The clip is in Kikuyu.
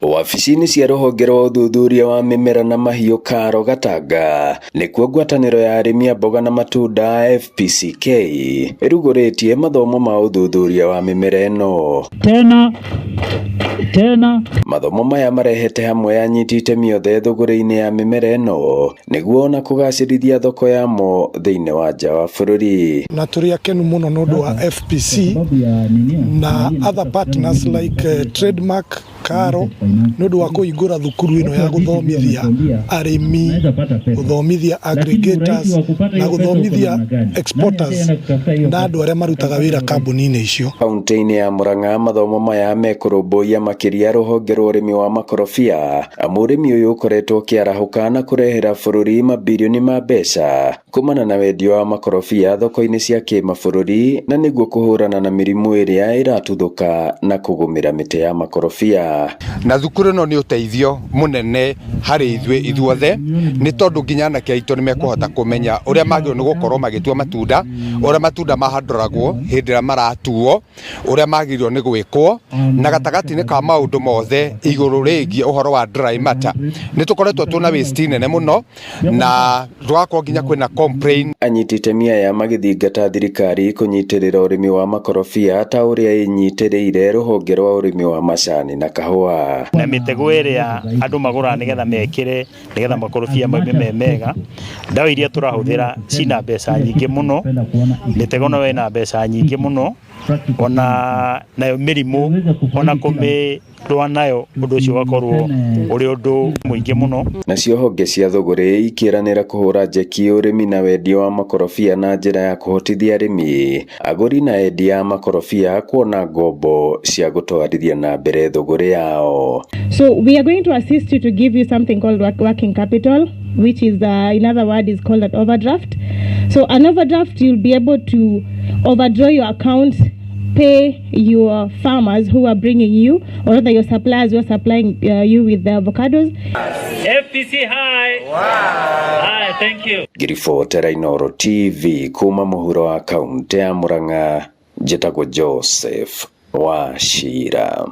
Wabici-inĩ cia rũhonge rwa ũthuthuria wa mĩmera na mahiũ KALRO Gatanga nĩkuo ngwatanĩro ya arĩmi a mboga na matunda FPCK ĩrugũrĩtie mathomo ma ũthuthuria wa mĩmera ĩno. Tena tena. Mathomo maya marehete hamwe anyiti itemi othe thũgũrĩ-inĩ ya mĩmera ĩno nĩguo ona kũgacĩrithia thoko yamo thĩinĩ wa nja wa bũrũri. Na tũrĩ akenu mũno nĩ ũndũ wa FPC na other partners like Trademark KALRO nĩ ũndũ wa kũhingũra thukuru ĩno ya gũthomithia arĩmi, gũthomithia aggregators na gũthomithia exporters na andũ arĩa marutaga wĩra kambuni-inĩ icio. Kaunti-inĩ ya Murang'a, mathomo maya mekũrũmbũiya makĩria rũhonge rwa ũrĩmi wa makorobia, amu ũrĩmi ũyũ ũkoretwo ũkĩarahũka na kũrehera bũrũri mabirioni ma mbeca kumana na wendia wa makorobia thoko-inĩ cia kĩmabũrũri, na nĩguo kũhũrana na mĩrimũ ĩrĩa ĩratuthũka na kũgũmĩra mĩtĩ ya makorobia. Na thukuru ĩno nĩ ũteithio mũnene harĩ ithuĩ ithuothe, nĩ tondũ nginya anake aitũ nĩ mekũhota kũmenya ũrĩa magĩrĩirwo nĩ gũkorwo magĩtua matunda, ũrĩa matunda mahandũragwo hĩndĩ ĩrĩa maratuo, ũrĩa magĩrĩirwo nĩ gwĩkwo, na gatagatĩ-inĩ ka maũndũ mothe igũrũ rĩgiĩ ũhoro wa dry matter. Nĩ tũkoretwo twĩna waste nene mũno na tũgakorwo nginya kwĩna complain. Anyiti itemi aya magĩthingata thirikari kũnyitĩrĩra ũrĩmi wa makorobia ta ũrĩa ĩnyitĩrĩire rũhonge rwa ũrĩmi wa macani na kahũa. Na mĩtego ĩrĩa andũ magũraga nĩgetha mekĩre nĩgetha makorobia maume me mega, ndawa iria tũrahũthĩra cina mbeca nyingĩ mũno, mĩtego nayo ĩna mbeca nyingĩ mũno, ona nayo mĩrimũ ona kũmĩrũa nayo, ũndũ ũcio ũgakorwo ũrĩ ũndũ mũingĩ mũno. Nacio honge cia thũgũrĩ ikĩranĩra kũhũra njeki ũrĩmi na wendia wa makorobia na njĩra ya kũhotithia arĩmi, agũri na endia a makorobia kuona ngombo cia gũtwarithia na mbere thũgũrĩ yao. So we are going to assist you to give you something called working capital, which is, in other words, is called an overdraft. So an overdraft, you'll be able to overdraw your account, pay your farmers who are bringing you, or rather your suppliers who are supplying you with the avocados. FPC, hi. Wow. Hi, thank you. Ngĩribotera Inooro TV kuma mũhuro wa kaũntĩ ya Murang'a, njĩtagwo Joseph Wachira.